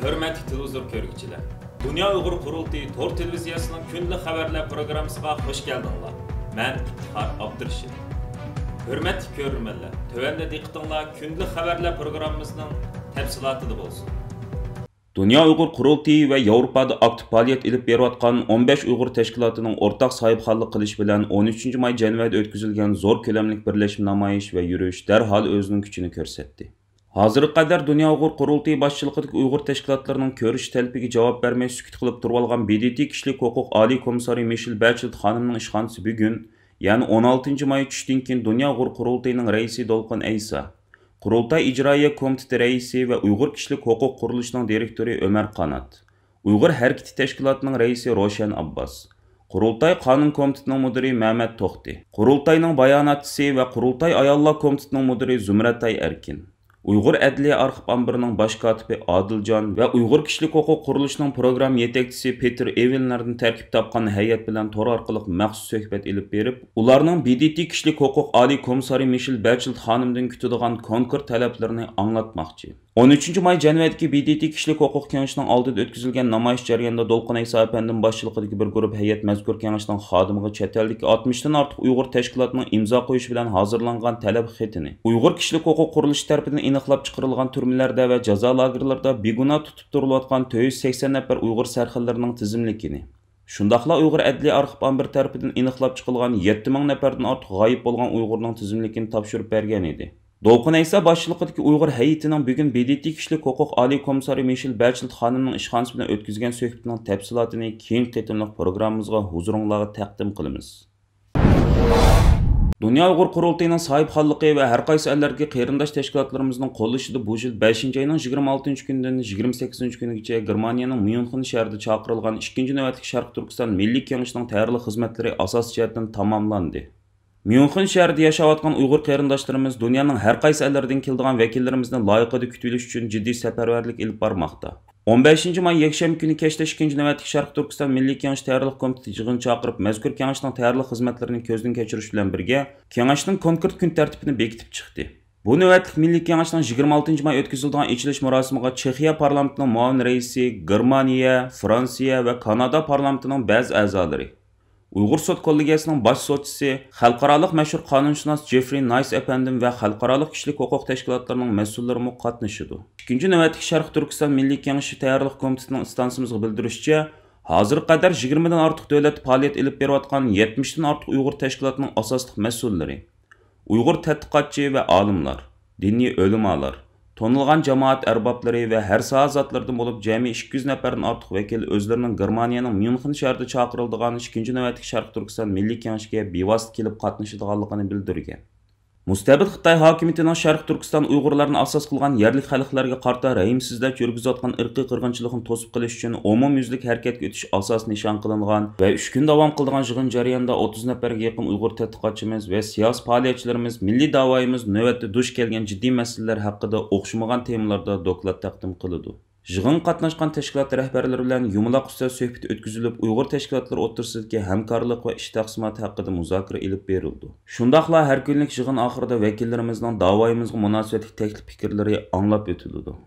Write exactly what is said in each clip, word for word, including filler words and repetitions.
ھۆرمەتلىك تېلېۋىزور كۆرگۈچىلەر! دۇنيا ئۇيغۇر قۇرۇلتىيى تور تېلېۋىزىيەسىنىڭ كۈندىلىك خەۋەرلەر پروگراممىسىغا خۇش كەلدىڭلار. مەن ئىپتىخار ئابدۇرېشىت. ھۆرمەتلىك كۆرۈرمەنلەر، تۆۋەندە دىققىتىڭلار كۈندىلىك خەۋەرلەر پروگراممىمىزنىڭ تەپسىلاتىدا بولسۇن. دۇنيا ئۇيغۇر قۇرۇلتىيى ۋە ياۋروپادا ئاكتىپ پائالىيەت ئېلىپ بېرىۋاتقان ئون بەش ئۇيغۇر تەشكىلاتىنىڭ ئورتاق ساھىبخانلىق قىلىشى بىلەن ئون ئۈچىنچى ماي جەنۋەدە ئۆتكۈزۈلگەن زور كۆلەملىك بىرلەشمە نامايىش ۋە يۈرۈش دەرھال ئۆزىنىڭ كۈچىنى كۆرسەتتى. ھازىرغا قەدەر دۇنيا ئۇيغۇر قۇرۇلتىيى باشچىلىقىدىكى ئۇيغۇر تەشكىلاتلىرىنىڭ كۆرۈش تەلىپىگە جاۋاب بەرمەي سۈكۈت قىلىپ تۇرۇۋالغان ب د ت كىشىلىك ھوقۇق ئالىي كومىسسارى مىشېل بەچلېت خانىمنىڭ ئىشخانىسى بۈگۈن، يەنى ئون ئالتىنچى ماي چۈشتىن كېيىن دۇنيا ئۇيغۇر قۇرۇلتىيىنىڭ رەئىسى دولقۇن ئەيسا، قۇرۇلتاي ئىجرائىيە كومىتېتى رەئىسى ۋە ئۇيغۇر كىشىلىك ھوقۇق قۇرۇلۇشىنىڭ دىرېكتورى ئۆمەر قانات، ئۇيغۇر ھەرىكىتى تەشكىلاتىنىڭ رەئىسى روشەن ئابباس، قۇرۇلتاي قانۇن كومىتېتىنىڭ مۇدىرى مەمەت توختى، قۇرۇلتاينىڭ باياناتچىسى ۋە قۇرۇلتاي ئاياللار كومىتېتىنىڭ مۇدىرى زۇمرەتئاي ئەركىن، ئۇيغۇر ئەدلىيە ئارخىپ ئامبىرىنىڭ باش كاتىپى ئادىلجان ۋە ئۇيغۇر كىشىلىك ھوقۇق قۇرۇلۇشىنىڭ پروگرامما يېتەكچىسى پېتېر ئېۋېلنەردىن تەركىب تاپقان ھەيئەت بىلەن تور ئارقىلىق مەخسۇس سۆھبەت ئېلىپ بېرىپ، ئۇلارنىڭ ب د ت كىشىلىك ھوقۇق ئالىي كومىسسارى مىشېل بەچلېت خانىمدىن كۈتىدىغان كونكرېت تەلەپلىرىنى ئاڭلاتماقچى. ئون ئۈچىنچى ماي جەنۋەدىكى ب د ت كىشىلىك ھوقۇق كېڭىشىنىڭ ئالدىدا ئۆتكۈزۈلگەن نامايىش جەريانىدا دولقۇن ئەيسا ئەپەندىم باشچىلىقىدىكى بىر گۇرۇپ ھەيئەت مەزكۇر كېڭەشنىڭ خادىمىغا چەت ئەلدىكى ئاتمىشتىن ئارتۇق ئۇيغۇر تەشكىلاتىنىڭ ئىمزا قويۇشى بىلەن ھازىرلانغان تەلەپ خېتىنى، ئۇيغۇر كىشىلىك ھوقۇق قۇرۇلۇشى تەرىپىدىن ئېنىقلاپ چىقىرىلغان تۈرمىلەردە ۋە جازا لاگېرلىرىدا بىگۇناھ تۇتۇپ تۇرۇلۇۋاتقان تۆت يۈز سەكسەن نەپەر ئۇيغۇر سەرخىللىرىنىڭ تىزىملىكىنى، شۇنداقلا ئۇيغۇر ئەدلىيە ئارخىپ ئامبىرى تەرىپىدىن ئېنىقلاپ چىقىلغان يەتتە مىڭ نەپەردىن ئارتۇق غايىب بولغان ئۇيغۇرنىڭ تىزىملىكىنى تاپشۇرۇپ بەرگەن ئىدى. دولقۇن ئەيسا باشچىلىقىدىكى ئۇيغۇر ھەيئىتىنىڭ بۈگۈن ب د ت كىشىلىك ھوقۇق ئالىي كومىسسارى مىشېل بەچلېت خانىمنىڭ ئىشخانىسى بىلەن ئۆتكۈزگەن سۆھبىتىنىڭ تەپسىلاتىنى كېيىنكى قېتىملىق پروگراممىمىزغا ھۇزۇرۇڭلارغا تەقدىم قىلىمىز. دۇنيا ئۇيغۇر قۇرۇلتىيىنىڭ ساھىبخانلىقى ۋە ھەر قايسى ئەللەردىكى قېرىنداش تەشكىلاتلىرىمىزنىڭ قوللىشىدا بۇ يىل بەشىنچى ئاينىڭ يىگىرمە ئالتىنچى كۈنىدىن يىگىرمە سەككىزىنچى كۈنىگىچە گېرمانىيەنىڭ ميۇنخېن شەھىرىدە چاقىرىلغان ئىككىنچى نۆۋەتلىك شەرقىي تۈركىستان مىللىي كېڭىشىنىڭ تەييارلىق خىزمەتلىرى ئاساسىي جەھەتتىن تاماملاندى. ميۇنخېن شەھىرىدە ياشاۋاتقان ئۇيغۇر قېرىنداشلىرىمىز دۇنيانىڭ ھەر قايسى ئەللىرىدىن كېلىدىغان ۋەكىللىرىمىزنى لايىقىدا كۈتۈۋېلىش ئۈچۈن جىددىي سەپەرۋەرلىك ئېلىپ بارماقتا. ئون بەشىنچى ماي يەكشەنبە كۈنى كەچتە ئىككىنچى نۆۋەتلىك شەرقىي تۈركىستان مىللىي كېڭىشى تەييارلىق كومىتېتى يىغىن چاقىرىپ، مەزكۇر كېڭەشنىڭ تەييارلىق خىزمەتلىرىنى كۆزدىن كەچۈرۈش بىلەن بىرگە، كېڭەشنىڭ كونكرېت كۈن تەرتىپىنى بېكىتىپ چىقتى. بۇ نۆۋەتلىك مىللىي كېڭەشنىڭ يىگىرمە ئالتىنچى ماي ئۆتكۈزۈلىدىغان ئېچىلىش مۇراسىمىغا چېخىيە پارلامېنتىنىڭ مۇئاۋىن رەئىسى، گېرمانىيە، فرانسىيە ۋە كانادا پارلامېنتىنىڭ بەزى ئەزالىرى، ئۇيغۇر سوت كوللېگىيەسىنىڭ باش سوتچىسى، خەلقئارالىق مەشھۇر قانۇنشۇناس جېفرى نايس ئەپەندىم ۋە خەلقئارالىق كىشىلىك ھوقۇق تەشكىلاتلىرىنىڭ مەسئۇللىرىمۇ قاتنىشىدۇ. ئىككىنچى نۆۋەتلىك شەرقىي تۈركىستان مىللىي كېڭىشى تەييارلىق كومىتېتىنىڭ ئىستانسىمىزغا بىلدۈرۈشىچە، ھازىرغا قەدەر يىگىرمىدىن ئارتۇق دۆلەتتە پائالىيەت ئېلىپ بېرىۋاتقان يەتمىشتىن ئارتۇق ئۇيغۇر تەشكىلاتىنىڭ ئاساسلىق مەسئۇللىرى، ئۇيغۇر تەتقىقاتچى ۋە ئالىملار، دىنىي ئۆلىمالار، تونۇلغان جامائەت ئەربابلىرى ۋە ھەر ساھە زاتلىرىدىن بولۇپ جەمئىي ئىككى يۈز نەپەردىن ئارتۇق ۋەكىل ئۆزلىرىنىڭ گېرمانىيەنىڭ ميۇنخېن شەھىرىدە چاقىرىلىدىغان ئىككىنچى نۆۋەتلىك شەرقىي تۈركىستان مىللىي كېڭىشىگە بىۋاسىتە كېلىپ قاتنىشىدىغانلىقىنى بىلدۈرگەن. مۇستەبىت خىتاي ھاكىمىيىتىنىڭ شەرقىي تۈركىستان ئۇيغۇرلارنى ئاساس قىلغان يەرلىك خەلقلەرگە قارىتا رەھىمسىزلەرچە يۈرگۈزۈۋاتقان ئىرقىي قىرغىنچىلىقىنى توسۇپ قېلىش ئۈچۈن ئومۇميۈزلۈك ھەرىكەتكە ئۆتۈش ئاساسى نىشان قىلىنغان ۋە ئۈچ كۈن داۋام قىلىدىغان يىغىن جەريانىدا ئوتتۇز نەپەرگە يېقىن ئۇيغۇر تەتقىقاتچىمىز ۋە سىياسىي پائالىيەتچىلىرىمىز مىللىي داۋايىمىز نۆۋەتتە دۇچ كەلگەن جىددىي مەسىلىلەر ھەققىدە ئوخشىمىغان تېمىلاردا دوكلات تەقدىم قىلىدۇ. يىغىنغا قاتناشقان تەشكىلات رەھبەرلىرى بىلەن يۇمىلاق ئۈستەل سۆھبىتى ئۆتكۈزۈلۈپ، ئۇيغۇر تەشكىلاتلىرى ئوتتۇرىسىدىكى ھەمكارلىق ۋە ئىش تەقسىماتى ھەققىدە مۇزاكىرە ئېلىپ بېرىلىدۇ. شۇنداقلا ھەر كۈنلۈك يىغىن ئاخىرىدا ۋەكىللىرىمىزنىڭ داۋايىمىزغا مۇناسىۋەتلىك تەكلىپ پىكىرلىرى ئاڭلاپ ئۆتۈلىدۇ.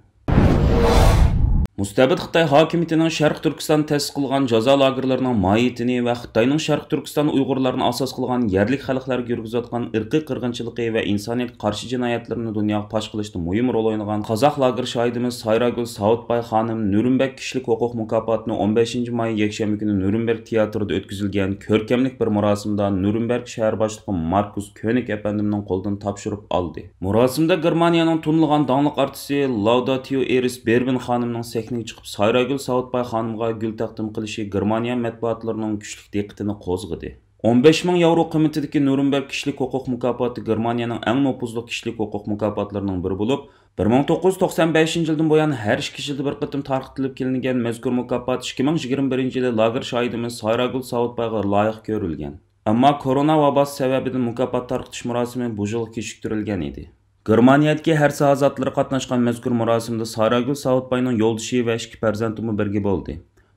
مۇستەبىت خىتاي ھاكىمىيىتىنىڭ شەرقىي تۈركىستاندا تەسىس قىلغان جازا لاگېرلىرىنىڭ ماھىيىتىنى ۋە خىتاينىڭ شەرقىي تۈركىستان ئۇيغۇرلارنى ئاساس قىلغان يەرلىك خەلقلەرگە يۈرگۈزۈۋاتقان ئىرقىي قىرغىنچىلىقى ۋە ئىنسانىيەتكە قارشى جىنايەتلىرىنى دۇنياغا پاش قىلىشتا مۇھىم رول ئوينىغان قازاق لاگېر شاھىدىمىز سايراگۈل ساۋۇتباي خانىم نۈرنبېرگ كىشىلىك ھوقۇق مۇكاپاتىنى ئون بەشىنچى ماي يەكشەنبە كۈنى نۈرنبېرگ تىياتىرىدا ئۆتكۈزۈلگەن كۆركەملىك بىر مۇراسىمدا نۈرنبېرگ شەھەر باشلىقى ماركۇس كۆنىك ئەپەندىمنىڭ قولىدىن تاپشۇرۇپ ئالدى. مۇراسىمدا گېرمانىيەنىڭ تونۇلغان داڭلىق ئارتىسى لاۋداتىئو ئېرىس بېربىن خانىمنىڭ سەھنىگە چىقىپ، سايراگۈل ساۋۇتباي خانىمغا گۈل تەقدىم قىلىشى گېرمانىيە مەتبۇئاتلىرىنىڭ كۈچلۈك دىققىتىنى قوزغىدى. ئون بەش مىڭ ياۋرو قىممىتىدىكى نۇرنبېرگ كىشىلىك ھوقۇق مۇكاپاتى گېرمانىيەنىڭ ئەڭ نوپۇزلۇق كىشىلىك ھوقۇق مۇكاپاتلىرىنىڭ بىرى بولۇپ، بىر مىڭ توققۇز يۈز توقسان بەشىنچى يىلدىن بۇيان ھەر ئىككى يىلدا بىر قېتىم تارقىتىلىپ كېلىنگەن مەزكۇر مۇكاپات ئىككى مىڭ يىگىرمە بىرىنچى يىلى لاگېر شاھىدىمىز سايراگۈل ساۋۇتبايغا لايىق كۆرۈلگەن. ئەمما كورونا ۋاباسى سەۋەبىدىن مۇكاپات تارقىتىش مۇراسىمى بۇ يىلغا كېچىكتۈرۈلگەن ئىدى. گېرمانىيەدىكى ھەر ساھە زاتلىرى قاتناشقان مەزكۇر مۇراسىمدا ساراگۈل ساۋۇتباينىڭ يولدىشى ۋە ئىككى پەرزەنتىمۇ بىرگە بولدى.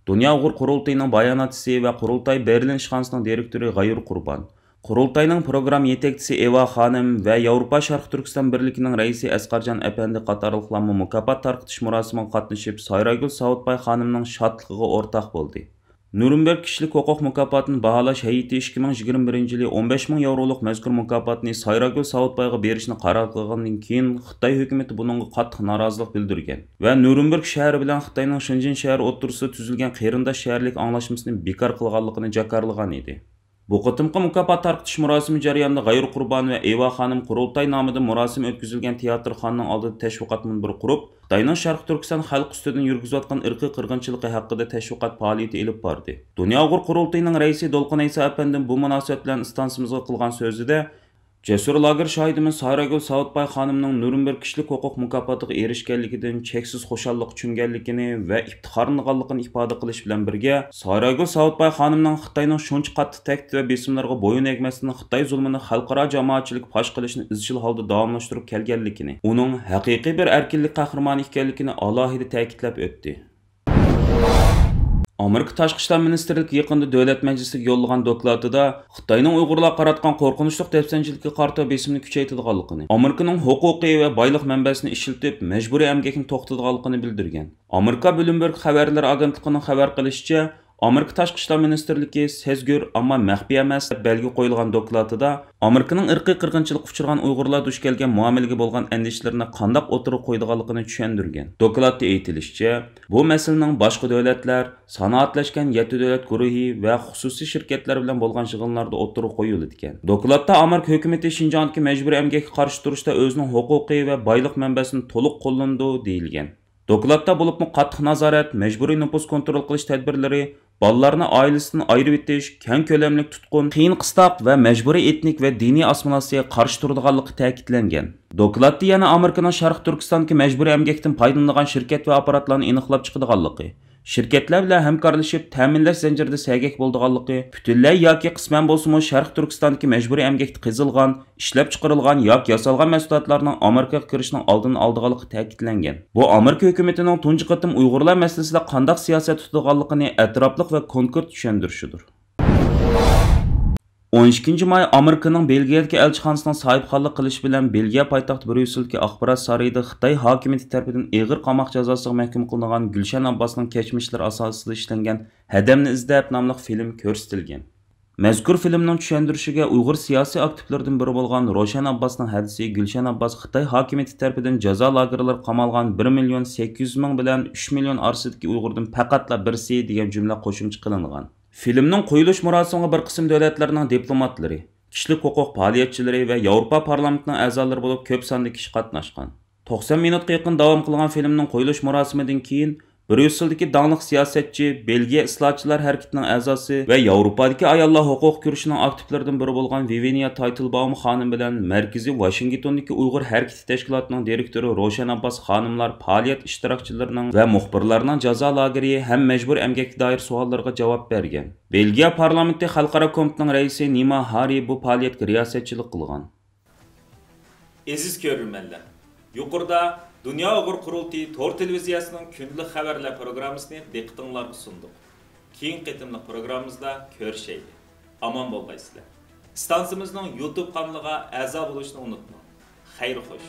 دۇنيا ئۇيغۇر قۇرۇلتىيىنىڭ باياناتچىسى ۋە قۇرۇلتاي بېرلىن ئىشخانىسىنىڭ دىرېكتورى غەيۇر قۇربان، قۇرۇلتاينىڭ پروگرامما يېتەكچىسى ئېۋا خانىم ۋە ياۋروپا شەرقىي تۈركىستان بىرلىكىنىڭ رەئىسى ئەسقەرجان ئەپەندى قاتارلىقلارمۇ مۇكاپات تارقىتىش مۇراسىمىغا قاتنىشىپ، سايراگۈل ساۋۇتباي خانىمنىڭ شادلىقىغا ئورتاق بولدى. نۇرنبېرگ كىشىلىك ھوقۇق مۇكاپاتىنى باھالاش ھەيئىتى ئىككى مىڭ يىگىرمە بىرىنچى يىلى ئون بەش مىڭ ياۋرولۇق مەزكۇر مۇكاپاتنى سايراگۈل ساۋۇتبايغا بېرىشنى قارار قىلغاندىن كېيىن، خىتاي ھۆكۈمىتى بۇنىڭغا قاتتىق نارازىلىق بىلدۈرگەن ۋە نۇرنبېرگ شەھىرى بىلەن خىتاينىڭ شېنجېن شەھىرى ئوتتۇرىسىدا تۈزۈلگەن قېرىنداش شەھەرلىك ئاڭلاشمىسىنى بىكار قىلغانلىقىنى جاكارلىغان ئىدى. بۇ قېتىمقى مۇكاپات تارقىتىش مۇراسىمى جەريانىدا غەيرىي قۇربان ۋە ئېۋا خانىم قۇرۇلتاي نامىدا مۇراسىم ئۆتكۈزۈلگەن تىياتىرخانىنىڭ ئالدىدا تەشۋىقات مۇنبىرى قۇرۇپ، خىتاينىڭ شەرقىي تۈركىستان خەلقى ئۈستىدىن يۈرگۈزۈۋاتقان ئىرقىي قىرغىنچىلىقى ھەققىدە تەشۋىقات پائالىيىتى ئېلىپ باردى. دۇنيا ئۇيغۇر قۇرۇلتىيىنىڭ رەئىسى دولقۇن ئەيسا ئەپەندىم بۇ مۇناسىۋەت بىلەن ئىستانسىمىزغا قىلغان سۆزىدە، جەسۇر لاگېر شاھىدىمىز ساراگۈل ساۋۇتباي خانىمنىڭ نۇرنبېرگ كىشىلىك ھوقۇق مۇكاپاتىغا ئېرىشكەنلىكىدىن چەكسىز خۇشاللىققا چۆمگەنلىكىنى ۋە ئىپتىخارلىنىدىغانلىقىنى ئىپادە قىلىش بىلەن بىرگە، ساراگۈل ساۋۇتباي خانىمنىڭ خىتاينىڭ شۇنچە قاتتىق تەھدىت ۋە بېسىملىرىغا بويۇن ئەگمەستىن، خىتاي زۇلمىنى خەلقئارا جامائەتچىلىك پاش قىلىشنى ئىزچىل ھالدا داۋاملاشتۇرۇپ كەلگەنلىكىنى، ئۇنىڭ ھەقىقىي بىر ئەركىنلىك قەھرىمانى ئىكەنلىكىنى ئالاھىدە تەكىتلەپ ئۆتتى. ئامېرىكا تاشقى ئىشلار مىنىستىرلىكى يېقىندا دۆلەت مەجلىسىگە يوللىغان دوكلاتىدا خىتاينىڭ ئۇيغۇرلارغا قاراتقان قورقۇنچلۇق دەپسەندىچىلىكىگە قارىتا بېسىمنى كۈچەيتىدىغانلىقىنى، ئامېرىكىنىڭ ھوقۇقى ۋە بايلىق مەنبەسىنى ئىشلىتىپ، مەجبۇرىي ئەمگەكنى توختىتىدىغانلىقىنى بىلدۈرگەن. ئامېرىكا بلومبېرگ خەۋەرلىرى ئاگېنتلىقىنىڭ خەۋەر قىلىشىچە، ئامېرىكا تاشقى ئىشلار مىنىستىرلىكى سەزگۈر، ئەمما مەخپىي ئەمەس دەپ بەلگە قويۇلغان دوكلاتىدا ئامېرىكىنىڭ ئىرقىي قىرغىنچىلىققا ئۇچرىغان ئۇيغۇرلار دۇچ كەلگەن مۇئامىلىگە بولغان ئەندىشىلىرىنى قانداق ئوتتۇرىغا قويىدىغانلىقىنى چۈشەندۈرگەن. دوكلاتتا ئېيتىلىشىچە، بۇ مەسىلىنىڭ باشقا دۆلەتلەر، سانائەتلەشكەن يەتتە دۆلەت گۇرۇھى ۋە خۇسۇسىي شىركەتلەر بىلەن بولغان يىغىنلاردا ئوتتۇرىغا قويۇلىدىكەن. دوكلاتتا ئامېرىكا ھۆكۈمىتى شىنجاڭدىكى مەجبۇرىي ئەمگەككە قارشى تۇرۇشتا ئۆزىنىڭ ھوقۇقى ۋە بايلىق مەنبەسىنى تولۇق قوللىنىدۇ دېيىلگەن. دوكلاتتا بولۇپمۇ قاتتىق نازارەت، مەجبۇرىي نوپۇس كونترول قىلىش تەدبىرلىرى، بالىلارنى ئائىلىسىدىن ئايرىۋېتىش، كەڭ كۆلەملىك تۇتقۇن، قىيىن-قىستاق ۋە مەجبۇرىي ئېتنىك ۋە دىنىي ئاسسىمىلياتسىيەگە قارشى تۇرىدىغانلىقى تەكىتلەنگەن. دوكلاتتا يەنە ئامېرىكىنىڭ شەرقىي تۈركىستاندىكى مەجبۇرىي ئەمگەكتىن پايدىلىنىدىغان شىركەت ۋە ئاپپاراتلارنى ئېنىقلاپ چىقىدىغانلىقى، شىركەتلەر بىلەن ھەمكارلىشىپ تەمىنلەش زەنجىرىدە سەگەك بولىدىغانلىقى، پۈتۈنلەي ياكى قىسمەن بولسىمۇ شەرقىي تۈركىستاندىكى مەجبۇرىي ئەمگەكتە قېزىلغان، ئىشلەپچىقىرىلغان ياكى ياسالغان مەھسۇلاتلارنىڭ ئامېرىكىغا كىرىشىنىڭ ئالدىنى ئالىدىغانلىقى تەكىتلەنگەن. بۇ ئامېرىكا ھۆكۈمىتىنىڭ تۇنجى قېتىم ئۇيغۇرلار مەسىلىسىدە قانداق سىياسەت تۇتىدىغانلىقىنى ئەتراپلىق ۋە كونكرېت چۈشەندۈرۈشىدۇر. ئون ئىككىنچى ماي ئامېرىكىنىڭ بېلگىيەدىكى ئەلچىخانىسىنىڭ ساھىبخانلىق قىلىشى بىلەن بېلگىيە پايتەختى بريۇسسېلدىكى ئاخبارات سارىيىدا خىتاي ھاكىمىيىتى تەرىپىدىن ئېغىر قاماق جازاسىغا مەھكۇم قىلىنغان گۈلشەن ئابباسنىڭ كەچمىشلىرى ئاساسىدا ئىشلەنگەن ھەدەمنى ئىزدەپ ناملىق فىلىم كۆرسىتىلگەن. مەزكۇر فىلىمنىڭ چۈشەندۈرۈشىگە، ئۇيغۇر سىياسىي ئاكتىپلىرىدىن بىرى بولغان روشەن ئابباسنىڭ ھەدىسى گۈلشەن ئابباس خىتاي ھاكىمىيىتى تەرىپىدىن جازا لاگېرلىرىغا قامالغان بىر مىليون سەككىز يۈز مىڭ بىلەن ئۈچ مىليون ئارىسىدىكى ئۇيغۇردىن پەقەتلا بىرسى دېگەن جۈملە قوشۇمچە قىلىنغان. فىلىمنىڭ قويۇلۇش مۇراسىمىغا بىر قىسىم دۆلەتلەرنىڭ دىپلوماتلىرى، كىشىلىك ھوقۇق پائالىيەتچىلىرى ۋە ياۋروپا پارلامېنتىنىڭ ئەزالىرى بولۇپ كۆپ ساندا كىشى قاتناشقان. توقسان مىنۇتقا يېقىن داۋام قىلغان فىلىمنىڭ قويۇلۇش مۇراسىمىدىن كېيىن، بريۇسسېلدىكى داڭلىق سىياسەتچى، بېلگىيە ئىسلاھاتچىلار ھەرىكىتىنىڭ ئەزاسى ۋە ياۋروپادىكى ئاياللار ھوقۇقى كۈرىشىنىڭ ئاكتىپلىرىدىن بىرى بولغان ۋىۋىنيا تايتلباۋم خانىم بىلەن مەركىزى ۋاشىنگتوندىكى ئۇيغۇر ھەرىكىتى تەشكىلاتىنىڭ دىرېكتورى روشەن ئابباس خانىملار پائالىيەت ئىشتىراكچىلىرىنىڭ ۋە مۇخبىرلارنىڭ جازا لاگېرى ھەم مەجبۇرىي ئەمگەككە دائىر سوئاللىرىغا جاۋاب بەرگەن. بېلگىيە پارلامېنتى خەلقئارا كومىتېتىنىڭ رەئىسى نىما ھاررى بۇ پائالىيەتكە رىياسەتچىلىك قىلغان. ئەزىز كۆرۈرمەنلەر، يۇقىرىدا دۇنيا ئۇيغۇر قۇرۇلتىيى تور تېلېۋىزىيەسىنىڭ كۈندىلىك خەۋەرلەر پروگراممىسىنى دىققىتىڭلارغا سۇندۇق. كېيىنكى قېتىملىق پروگراممىمىزدا كۆرۈشەيلى. ئامان بولغايسىلەر. ئىستانسىمىزنىڭ يۇتۇب قانىلىغا ئەزا بولۇشنى ئۇنتۇماڭ. خەير خوش.